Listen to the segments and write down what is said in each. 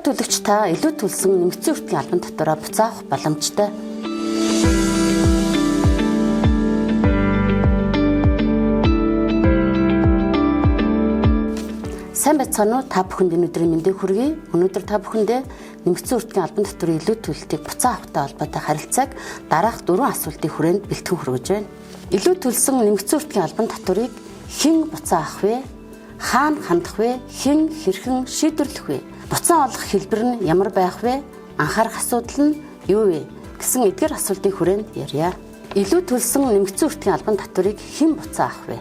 төлөгч та илүү төлсөн нэмэгдсэн өртгийн албан татвараа буцаах боломжтой. Сайн байцгаана уу? Та бүхэнд энэ өдрийн мэндийг хүргэе. Өнөөдөр та бүхэндээ нэмэгдсэн өртгийн албан татварын илүү төлөлтийг буцаан авахтай холбоотой харилцааг дараах дөрвөн асуултын хүрээнд бэлтгэн хүргэж байна. Илүү төлсөн нэмэгдсэн өртгийн албан татварыг хэн буцаан авах вэ? Хаана хандах вэ? Хэн хэрхэн шийдвэрлэх вэ? Буцаан олох хэлбэр нь ямар байх вэ? Анхаарах асуудал нь юу вэ? Гэсэн эдгээр асуултын хүрээнд ярья. Илүү төлсөн нэмэгдсэн өртгийн албан татварыг хэн буцаан авах вэ?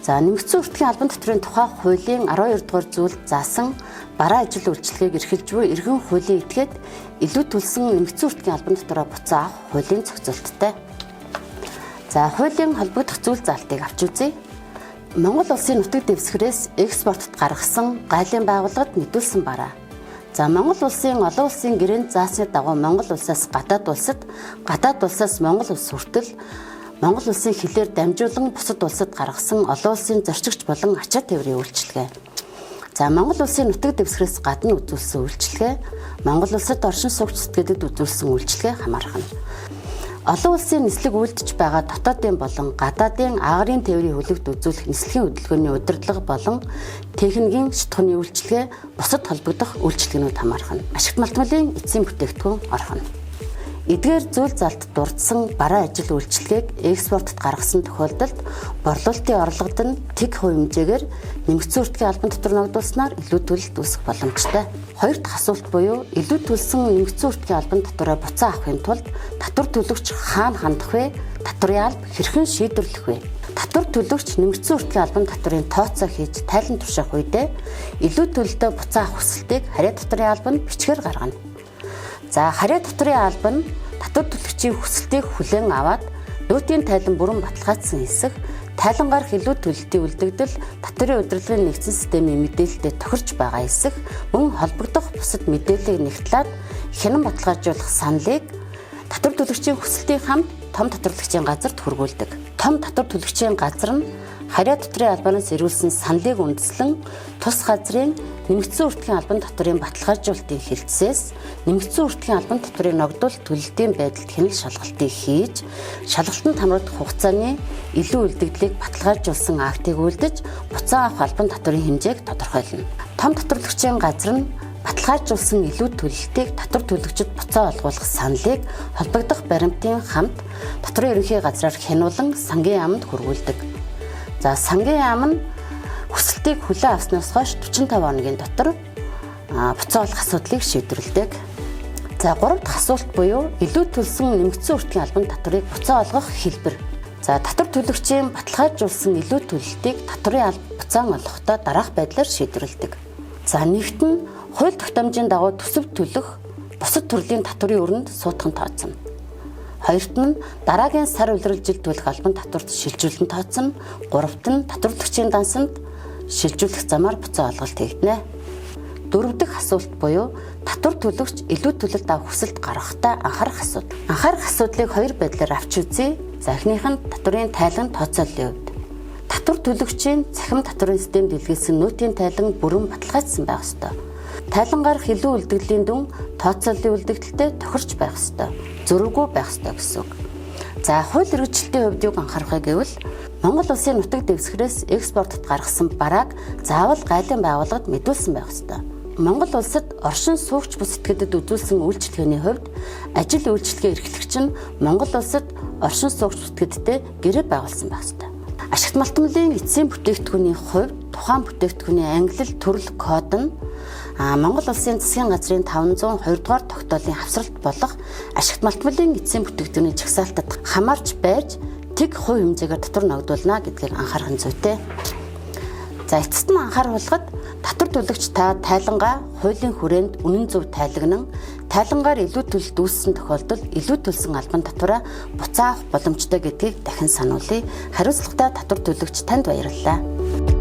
За, нэмэгдсэн өртгийн албан татварын тухай хуулийн 12 дугаар зүйлд заасан бараа ажил үйлчилгээг эрхэлж буй иргэн хуулийн этгээд илүү төлсөн нэмэгдсэн өртгийн албан татвараа буцаан авах хуулийн зохицолттой. За, хуулийн холбогдох зүйл заалтыг авч үзье. Монгол улсын нутаг дэвсгэрээс экспортод гаргасан гайлын байгууллагад мэдүүлсэн бараа. За, Монгол улсын олон улсын гэрээнд заасны дагуу Монгол улсаас гадаад улсад, гадаад улсаас Монгол улс хүртэл Монгол улсын хилээр дамжуулан бусад улсад гаргасан олон улсын зорчигч болон ачаа тээврийн үйлчилгээ. За, Монгол улсын нутаг дэвсгэрээс гадна үзүүлсэн үйлчилгээ, Монгол улсад оршин суугч сэтгэлд үзүүлсэн үйлчилгээ хамаарх нь. Олон улсын нислэг үйлдэж байгаа дотоодын болон гадаадын агарын тээврийн хөлөгт үзүүлэх нислэгийн хөдөлгөөний удирдлага болон техникийн шатхууны үйлчилгээ, бусад холбогдох үйлчилгээнүүд хамаарх нь. Ашигт малтмалын эцсийн бүтээгдэхүүн орох нь. Эдгээр зүйл залт дурдсан бараа ажил үйлчилгээг экспортод гаргасан тохиолдолд борлуулалтын орлогод нь тэг хувь хэмжээгээр нэмэгдсэн өртгийн албан татвар ногдуулснаар илүү төлөлт үүсэх боломжтой. Хоёр дахь асуулт буюу илүү төлсөн нэмэгдсэн өртгийн албан татвараа буцаан авахын тулд татвар төлөгч хаана хандах вэ? Татварын алба хэрхэн шийдвэрлэх вэ? Татвар төлөгч нэмэгдсэн өртгийн албан татварын тооцоо хийж тайлан турших үедээ илүү төлөлтөө буцаан авах хүсэлтийг харьяа татварын алба нь бичгээр гаргана. За, харьяа татварын алба нь татвар төлөгчийн хүсэлтийг хүлээн аваад нөөтийн тайлан бүрэн баталгаажсан хэсэг, тайлан гарах илүү төлөлтийн үлдэгдэл татварын удирдлагын нэгдсэн системийн мэдээлэлтэй тохирч байгаа хэсэг, мөн холбогдох бусад мэдээллийг нэгтлээд хянан баталгаажуулах саналыг татвар төлөгчийн хүсэлтийн хамт том татварлагчийн газарт хүргүүлдэг. Том татвар төлөгчийн газар нь харьяа татварын албанаас ирүүлсэн саналыг үндэслэн тус газрын нэмэгдсэн өртгийн албан татварын баталгаажуулалтын хэлтсээс нэмэгдсэн өртгийн албан татварын ногдуулалт төлөлтийн байдалд хяналт шалгалтыг хийж, шалгалтанд хамрагдах хугацааны илүү үлдэгдлийг баталгаажуулсан актыг үлдэж буцаан авах албан татварын хэмжээг тодорхойлно. Том татварлагчийн газар нь баталгаажуулсан илүү төлөлтийг татвар төлөгчд буцаан олгуулах саналыг холбогдох баримтын хамт татварын ерөнхий газраар хянуулан сангийн яамд хүргүүлдэг. За, сангийн яам нь хүсэлтийг хүлээн авснаас хойш 45 хоногийн дотор буцаан олох асуудлыг шийдвэрлэдэг. За, гурав дахь асуулт буюу илүү төлсөн нэмэгдсэн өртгийн албан татварыг буцаан олгох хэлбэр. За, татвар төлөгчийн баталгаажуулсан илүү төлөлтийг татварын алба буцаан олгохдоо дараах байдлаар шийдвэрлэдэг. За, нэгт нь хууль тогтоомжийн дагуу төсөв төлөх бусад төрлийн татварын өрөнд суутхан тооцно. Хоёрт нь дараагийн сар улирал жил төлөх албан татварт шилжүүлэн тооцно. Гуравт нь татварлагчийн дансанд шилжүүлэх замаар буцаан олголт хийгдэнэ. Дөрөв дэх асуулт буюу татвар төлөгч илүү төлөлт авах хүсэлт гаргахдаа анхаарах асуудал. Анхаарах асуудлыг хоёр байдлаар авч үзье. За, эхнийх нь татварын тайлан тооцооллын хувьд. Татвар төлөгчийн цахим татварын системд илгээсэн нөөтийн тайлан бүрэн баталгаажсан байх ёстой. Тайлан гарах илүү үлдэгдлийн дүн тооцооллын үлдэгдэлтэй тохирч байх ёстой. Зөрүүгүй байх ёстой гэсэн үг. За, хууль хэрэгжилтийн хувьд юг анхаарах вэ гэвэл Монгол улсын нутаг дэвсгэрээс экспортод гаргасан барааг заавал гайлын байгууллагад мэдүүлсэн байх ёстой. Монгол улсад оршин суугч бус этгээдэд үзүүлсэн үйлчилгээний хувьд ажил үйлчилгээ эрхлэгч нь Монгол улсад оршин суугч этгээдтэй гэрээ байгуулсан байх ёстой. Ашигт малтмалын эцсийн бүтээгдэхүүний хувьд тухайн бүтээгдэхүүний ангилал төрөл код нь Монгол улсын засгийн газрын 502 дугаар тогтоолын хавсралт болох ашигт малтмалын эцсийн бүтээгдэхүүний жагсаалтад хамаарч байж тэг хувь хэмжээгээр татвар ногдуулна гэдгийг анхаарах нь зүйтэй. За, эцэст нь анхааруулхад татвар төлөгч та тайлангаа хуулийн хүрээнд үнэн зөв тайлагнан тайлангаар илүү төлөлт үүссэн тохиолдолд илүү төлсөн албан татвараа буцаан авах боломжтой гэдгийг дахин сануулъя. Хариуцлагатай татвар төлөгч танд баярлалаа.